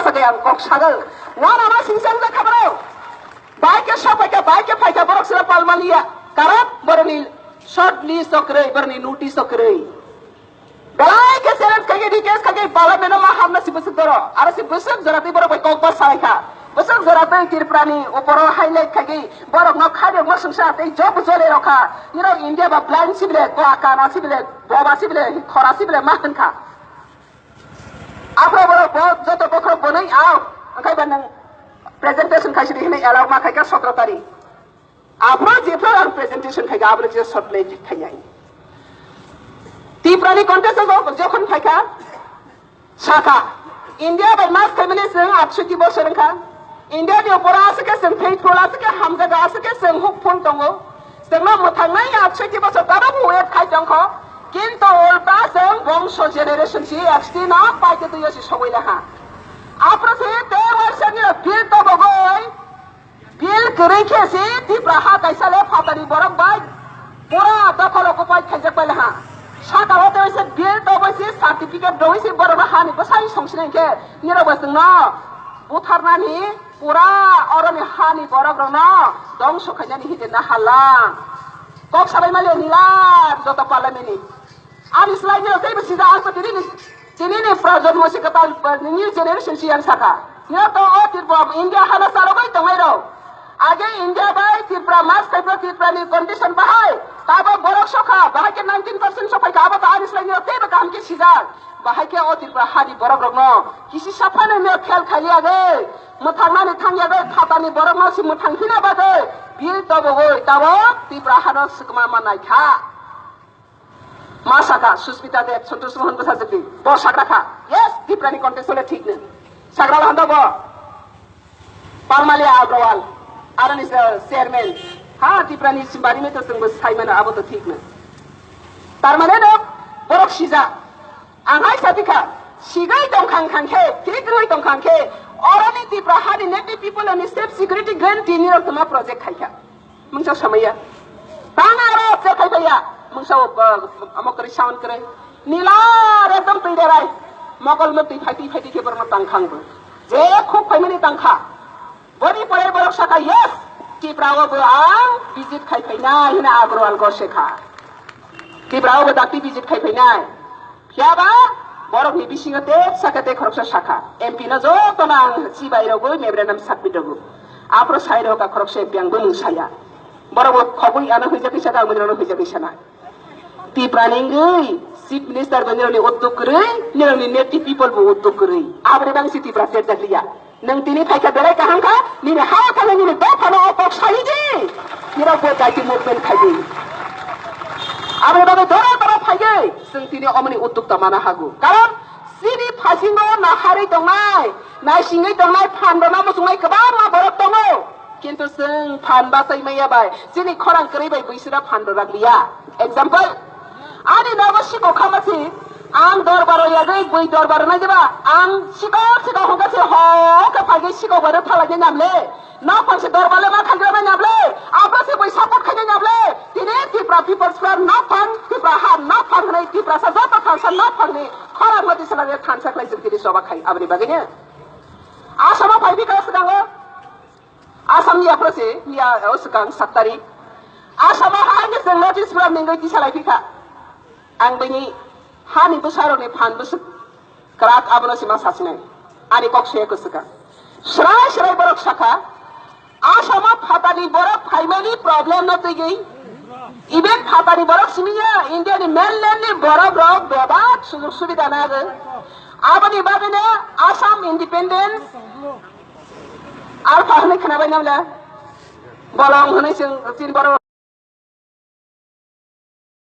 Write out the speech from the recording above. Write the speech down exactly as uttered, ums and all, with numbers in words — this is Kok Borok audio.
Sakai ang kok sagal. Nana ma singsang jakha borok. Bai khe sopaikha, bai khe phaikha borok sila palmaliya. Karon boroni short list o kwrwi, boroni notice o kwrwi. Belai khe challenge khaikhe, request khaikhe, parliament o ma hamna si bwswk doro. Aro si bwswk jora twi borok bai kokbar salaikha. Bwswk jora twi Tripura ni opor o highlight khaikhe, borok no khairokma swngsa tei job jole rokha. Nirok India ba blind sibile, koa kana sibile, boba sibile, khora sibile ma hwnkha. Aphro borok bo joto bokhorok bonoi ao, wngkhai ba nwng presentation khaisidi hinwi allow ma khaikha sotro tarikh. Aphro jephru ang presentation khaikha, aboni je short list khainai. Tripura ni contest o jokhon phaikha, sakha, India bai mas khaimani chwng atshoiti bosor wngkha. India ni opor aswk khe chwng faithful, aswk khe hamjago, aswk khe chwng hopeful tongo. Chwngno mwthangnai atshoiti bosor tabuk wait khai tongkho. Kintu ulta chwng bongso generation si X T no paite twiyo si sogwi laha. Aphro se te waisa ni bill tobogoi. Bill kwrwi khe si Tripura ha kaisa le phatani borok bai pura dokhol okupai khaijak pai laha. Saka o tei se bill toboi si certificate rwi si borok no hani bwsai songsinai khe nirok bai chwngno butharnani pura oroni hani borok rokno dongso khainani hite na hala. Kok sabai mali nila joto parliament ni. Ani slai nirok teibo sijak ang to tini ni, tini ni prajonmo si kwtal, new generation si ang saka. Nirok to o Tripura India hana chalogwi tongnai rok. Age India bai Tripura mas khaipro Tripura ni condition bahai. Tabo borok sokha, bahai khe nineteen percent sokhaikha, abo to ani slai nirok teibo kaham khe sijak. Bahai khe o Tripura hani borok rokno kisi saphano nirok khel khailiya de. Mwthangnani thangya de, phatani borokno si mwthang hina bagwi. Bill tobogwi tabo Tripura hano swkma manai kha. Ma saka Suspita Deb, Santosh Mohan bwsajwkni, bo sakra kha. Yes, Tiprani context hole thik no. Sakra handa bo. Parmalia Agrawal, aroni se-, chairman. Ha, Tiprani simbari me to chwngbo sai mano, abo to thik no. Tar mane no, borok sijak. Ang hai sapi kha, sigai tong khang khang khe, thik rwi tong khang khe, oroni Tipra hani native people ni self security grant tini rok tuma project khai kha. Mungsa samaya. Tang aro che khai phaiya. Mungsa o, uh, amo kwrwi sound kwrwi. Nila re tong twi derai. Mokol mo twi phai twi phai twi khe borok no tang khang bo. Je khuk phai mani tang kha. Boni pore borok saka, "Yes, Tipra o bo ang visit khai phainai," hina Agrawal go se kha. Tipra o bo dakti visit khai phainai. Phiya ba borok ni bisingo tepsa khe tei khoroksa sakha, M P no joto no ang chibai rogwi memorandum submit rogo. Aphuru sai rokha khoroksa M P ang bumung saya. Borok bo khogwi ano hwijagwi sana, ang bini rokno hwijagwi sana. Tipra ni wngwi Chief Minister bo nirokni udduk kwrwi, nirokni native people bo udduk kwrwi. Aboni bagwi se Tipra tet jakliya. Nwng tini phaikha belai kaham kha, nini ha thangwi nini dophano o kok saidi. Nirok bo daiti movement khaidi. Aboni bagwi dora dora phaidi, chwng tini omoni uddukta mana hago. Karon chini phasingo naharwi tongnai, naisingwi tongnai, phan rwna muchungnai kwbangma borok tongo. Kintu chwng phan bachai maya bai, chini khorang kwrwi bai bwswra phan rwrak liya. Example, ani nogo sikok kha masi, ang dorbar o yagwi bwi dorbar nai jeba, ang sikok sikok hongka se ho khe phagwi sikok bai rw phalai nai namle. Nok phang se dorbar le ma khagra bai namle. Abo se bwi support khai nai namle. Tini Tipra People's Front nok phang, Tipra ha nok phang hwnwi Tipra sa joto thansa nok phang ni khorang no tisana le thansa khlai jwk tini choba khai aboni bagwi ne. Asamo phai bikha swkango. Assam ni yaphro se, miya o swkang sat tarik. Assam o hai ni chwng notice pura mingwi tisa lai phikha. Ang bini hani bwsarok ni phan bwswk kwrak abono se ma sasinai. Ani kok se kwswkang. Srai srai borok sakha, Assam o phatani borok phaimani problem no twigwi. Even phatani borok simi ya, India ni mainland ni borok rok bebak sujog subida nagwi. Aboni bagwi no Assam independence Alpha hwnwi khwnabai namla? Bolong hwnwi chwng tin borok